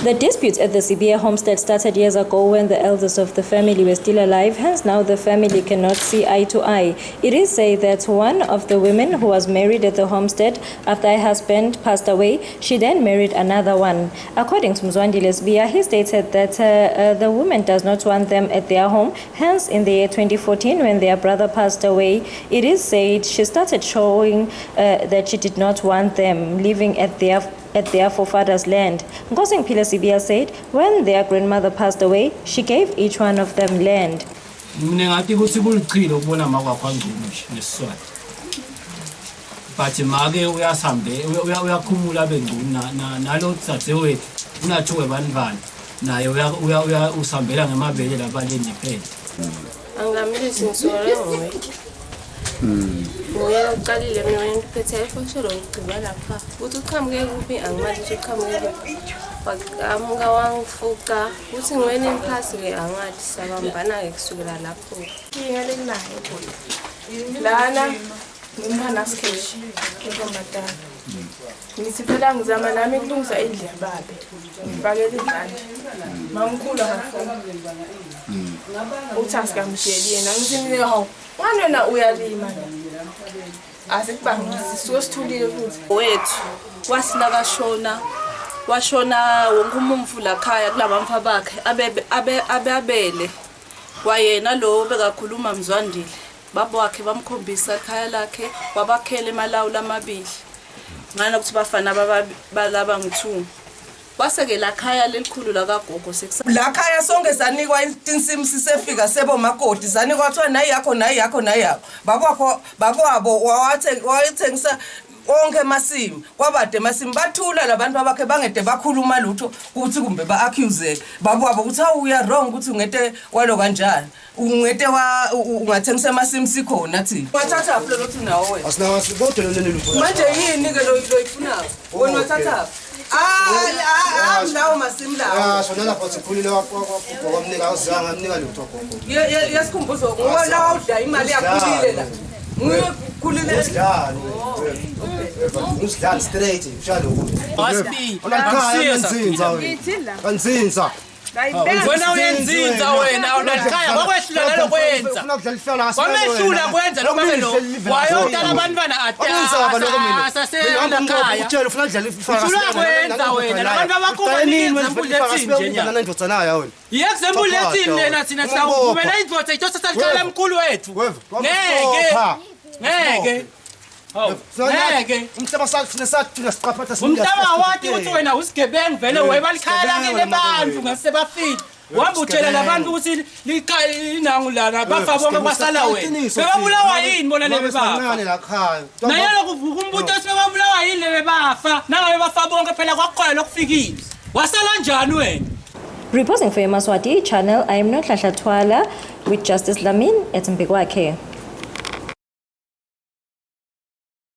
The dispute at the Sibiya homestead started years ago when the elders of the family were still alive, hence now the family cannot see eye to eye. It is said that one of the women who was married at the homestead after her husband passed away, she then married another one. According to Mzwandile Sibiya, he stated that the woman does not want them at their home, hence in the year 2014 when their brother passed away, it is said she started showing that she did not want them living at their forefathers' land. Nkosingiphile Sibiya said when their grandmother passed away, she gave each one of them land. Mina ngathi ukuthi kulichilo ukubona make wakho angcono nje ngesiswati. But make uyasambe uyakhumula abe ngcono nalo dzadzewethu unathiwe bantwana naye uya usambela ngemabele lapha le-independent. Angamlisi ngisukela nguye. Nguye uqalile mina wena ngiphethe ifosholo ngigqiba lapha. Uthi uqhamuke kuphi angimazi ukuthi uqhamuke kuphi. Waqhamuka wangifuqa uthi ngiwele phasi ke angathi sabambana ke kusukela lapho. Ngale nayo. Lana ngimphana sketch intombazana. Ngithi phela ngizama nami ukulungisa indlu yababe. Ngifakele izandla. Mamkhulu akafuni. Uthi asikamsheli yena ngithi mina hawu ngani wena uyalima la. Asikubangisi sisuke sithulile futhi. Wethu wasilakashona washona wonke umumfu lakhaya kulabamfa bakhe ababele kwayena lo bekakhuluma Mzwandile baba wakhe bamkhombisa ekhaya lakhe wabakhela emalawula amabili ngana ukuthi bafana balaba ngu2 kwaseke la khaya lelikhulu la kagogo la khaya sonke sanikwa insimu sisefika sebo makoti sanikwa kuthiwa nayi yakho nayi yakho nayi yakho babakho bababo wathengisa onke emasimu kwabade emasimu bathula labantu abakhe bangede bakhuluma lutho ukuthi kumbe ba-accuse bababo ukuthi hawu uya wrong ukuthi ungete walo kanjani ungete ungathengisa emasimu sikhona thina wathatha phi lo nawo wena asinawo kodwa lo lutho manje yini ke lo loyifunayo wena wathatha phi lawo masimu lawo shona lapho sikhulile wakwamnika awuzange amnika lutho gogo yesikhumbuzo ngoba lawa udla imali yakhulile la nguye khulile usidlali straight ushalo kanzinza wena uyenzinza wena unalikhaya kwakwehlula nalokwenza kwamehlula kwenza lokho lo wayotala abantwana atasaselakhaya uhlula kwenza wena labantu abakubanikeexample i-example lethini lena thina sawuvumela indvodza itosasalikhaya lemkhulu wethu ngeke ngeke ngeke umhlaba sathina siqaphatha umhlaba wathi ukuthi wena usigebengu vele webalikhaya lakini abantu ngasebafile wahamba utshela labantu ukuthi linangu lana bafa bonke kwasala wena bebabulawa yini bona lebe bafa naye lokuvuka umbuto sebabulawa yini lebe bafa nangabe bafa bonke phela kwakukhona lokufikile wasala njani wena. Reporting for Emaswati Channel, I am Nonhlanhla Twala with Justice Lamin at Mbikwakhe.